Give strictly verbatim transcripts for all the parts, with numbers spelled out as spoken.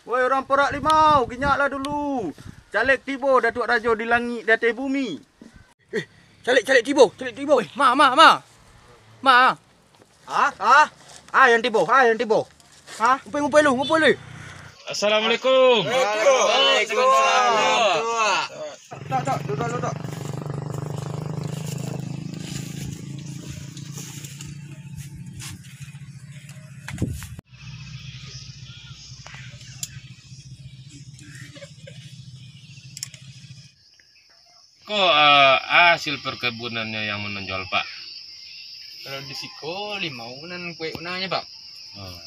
Woi, urang Parak Limau, ginyaklah dulu. Calek tibo, Datuak Rajo di langik, di ateh bumi. Eh, calek, calek tibo, calek tibo. Woi, ma, ma, ma. Ma. Ah, ah. Ah, yang tibo, ah, yang tibo. Ah, ngumpul, ngumpul lu, ngumpul lu. Assalamualaikum. Waalaikumsalam. Tak, tak, duduk, duduk. Ko, eh, hasil perkebunannyo yang menonjol, Pak? Kalau di siko, limau nan kuek unangnyo, Pak. Oh.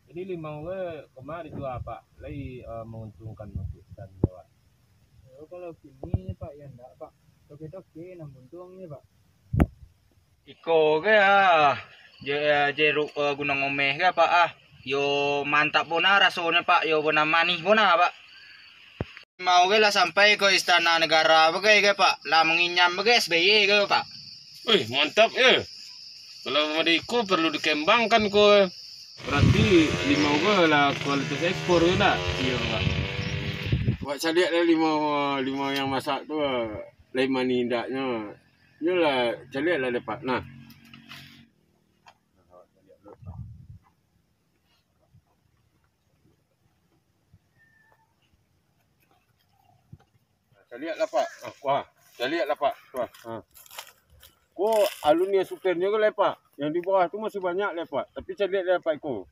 Jadi, limau ko kama dijua, Pak, lai, eh, menguntungkan untuk petani, Pak? Yo, kalau kini, Pak, yo ndak, Pak. Toke-toke nan buntuangnyo, Pak. Iko ge, ah, je-, jeruk, eh, Gunung Omeh ge, Pak, ah. Yo mantap bona rasonyo, Pak. Yo bona manih bona, Pak. Limau ge lah sampai ke istana negara bagai ge, Pak. Lah manginyam bagai S B Y ge, Pak. Wih, mantap, ye. Kalau model iko perlu dikembangkan ko. Berarti limau ko lah kualitas ekspor, yo ndak? Iyo, Pak. Wak caliak lah limau, limau yang masak tu, ah, lai manih indaknyo. Nyo lah, caliak lah dek Pak. Nah. Caliak lah, Pak. Ah, wah, caliak lah, Pak. Wah, ah. Ko alun nian supirnyo ko lai, Pak. Yang di bawah tu masih banyak lai, Pak. Tapi caliak lai, Pak, iko.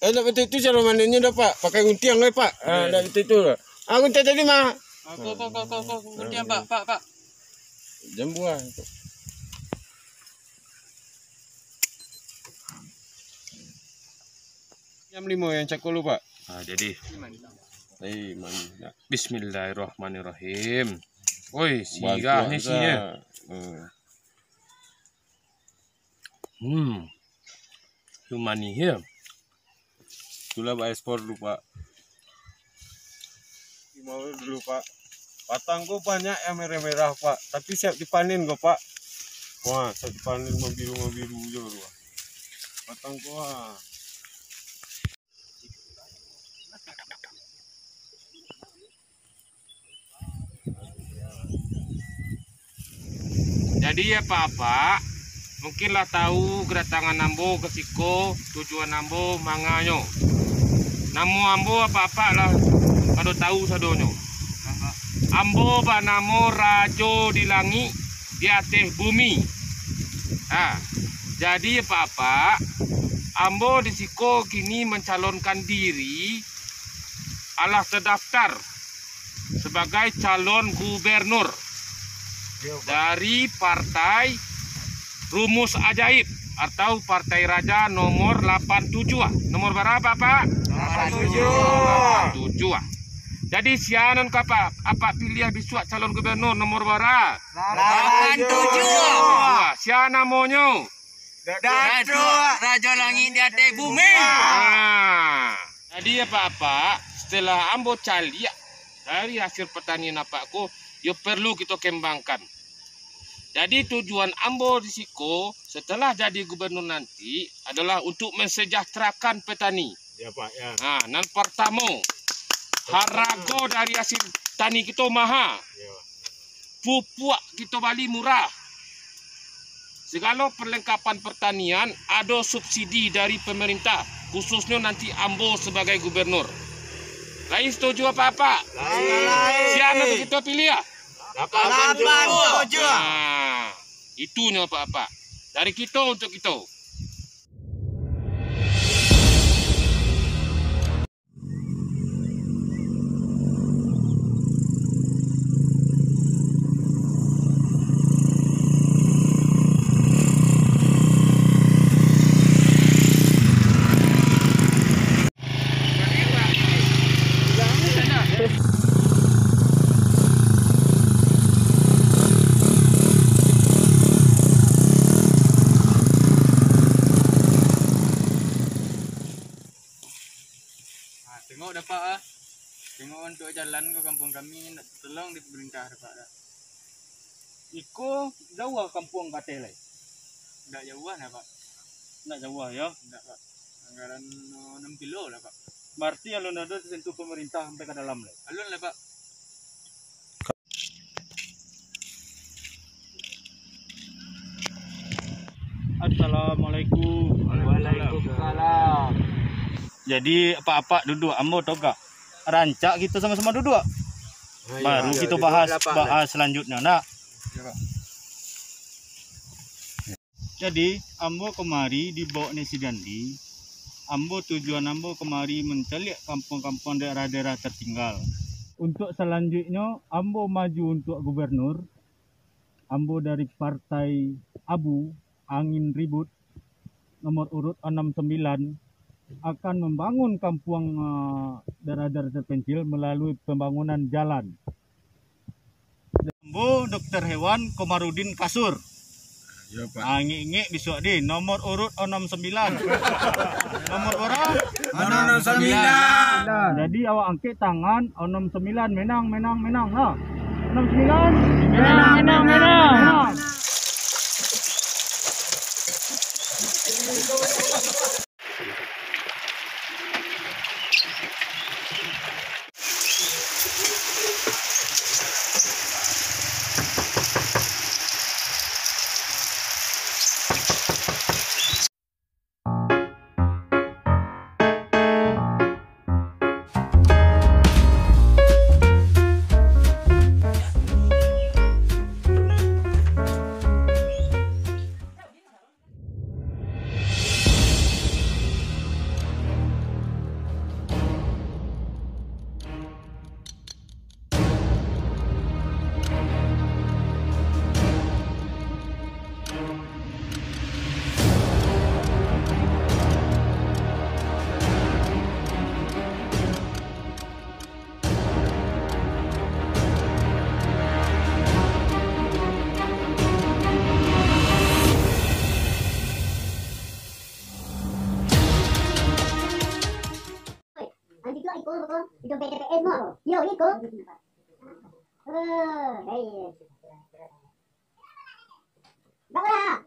Eh, ndak batua tu caro manennyo dah, Pak. Pakai guntiang lai, Pak. Ah, ndak batua tu. Ah, guntiang tadi mah. Ah, ko, ko, ko, ko, ko, guntiang, Pak, Pak, Pak. Jambuah tu. Yang limo yang cako lu, Pak. Ah, jadi. Eh, mantap. Bismillahirrahmanirrahim. Oi, sirah ni sirah. Hmm. Tu manih, ya. Itulah, Pak, ekspor dulu, Pak. Limau dulu, Pak. Batang ko banyak yang merah-merah, Pak. Tapi siap dipanen ko, Pak. Wah, siap dipanen, mabiru-mabiru jo tu, Pak. Batang ko, wah. Jadi, apak-apak mungkin lah tahu kedatangan ambo ke siko, tujuan ambo manganyo. Namo ambo apak-apak lah pado tahu sadonyo. Ambo banamo Rajo di Langik, di ateh bumi. Ha, jadi, apak-apak, ambo di siko kini mancalonkan diri alah tadaftar sabagai calon gubernur dari Partai Rumus Ajaib atau Partai Raja nomor lapan tujuah. Nomor bara, Pak? Lapan tujuah. Lapan tujuah. Jadi, sia nan ka apak, apak piliah bisuak calon gubernur, nomor bara? Lapan tujuah. Wah, sia namonyo? Datuak Rajo Langik di ateh bumi. Ah. Jadi, apak-apak, setelah ambo caliak dari hasil pertanian apak ko, yo perlu kito kembangkan. Jadi, tujuan ambo di siko setelah jadi gubernur nanti adalah untuk mensejahterakan petani. Ya, Pak, ya. Ha, nan partamo, harago dari hasil tani kito maha. Ya, Pak. Pupuak kito bali murah. Segalo perlengkapan pertanian ado subsidi dari pemerintah, khususnyo nanti ambo sebagai gubernur. Lain setuju apak-apak? Lain. Sia nan kito pilih, ah? Lapan tujuah. Nah, itunyo apak-apak. Dari kito untuk kito. Ah, tengok dek apak ah. Tengok untuak jalan ka kampuang kami, ndak tolong dek pemerintah dek apak dak. Iko jauah kampuang ka ateh lai? Ndak jauah nah, Pak. Ndak jauah, yo? Ndak, Pak. Anggaran, eh, enam kilo lah, Pak. Berarti alun ado disentuh pemerintah sampai ka dalam lai? Alun lah, Pak. Assalamualaikum. Waalaikumsalam. Jadi, apak-apak duduak, ambo togak. Rancak kito samo-samo duduak. Ah, iyo, baru iyo, kito duduak bahas, lah, Pak. Bahas selanjutnyo, nak. Iyo, Pak. Jadi, ambo kamari dibawok ni si Dandi. Ambo, tujuan ambo kamari mancaliak kampuang-kampuang daerah-daerah tertinggal. Untuk salanjuiknyo, ambo maju untuak gubernur. Ambo dari Partai Abu, Angin Ribut, nomor urut enam sembilan, akan membangun kampuang, eh, daerah-daerah terpencil melalui pembangunan jalan. Ambo Dokter Hewan Komarudin Kasur. Yo, Pak. Ah, ingek-ingek bisuak di nomor urut enam sembilan. Nomor bara? Enam sembilan. Jadi, awak angkek tangan, enam sembilan, menang, menang, menang, ha. Enam sembilan. Menang, menang, menang. Anti tu iko, iko, iko B T P S mah. Yo, iko. Eh, hei. Bawa lah.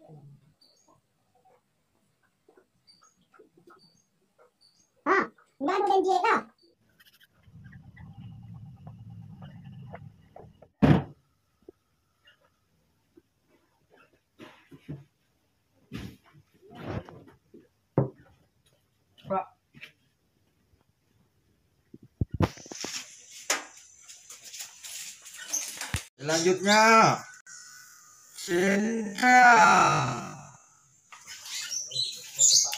Ha, enggak ada janji dah. Pak. Selanjutnya, Centang.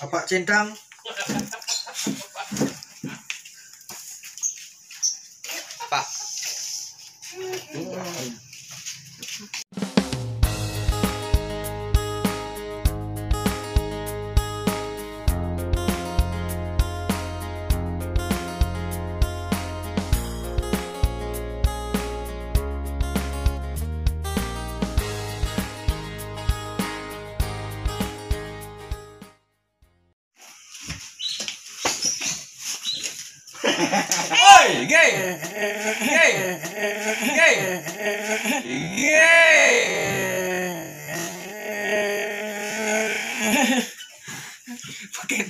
Bapak Centang. Pak. Oi, gay! Gay! Gay! Gay! Pakai.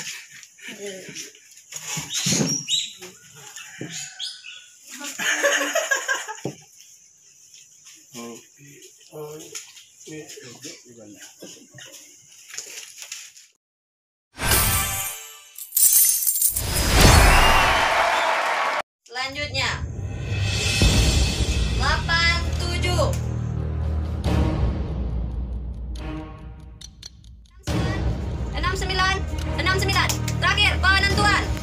sembilan, enam sembilan. Terakhir, penentuan.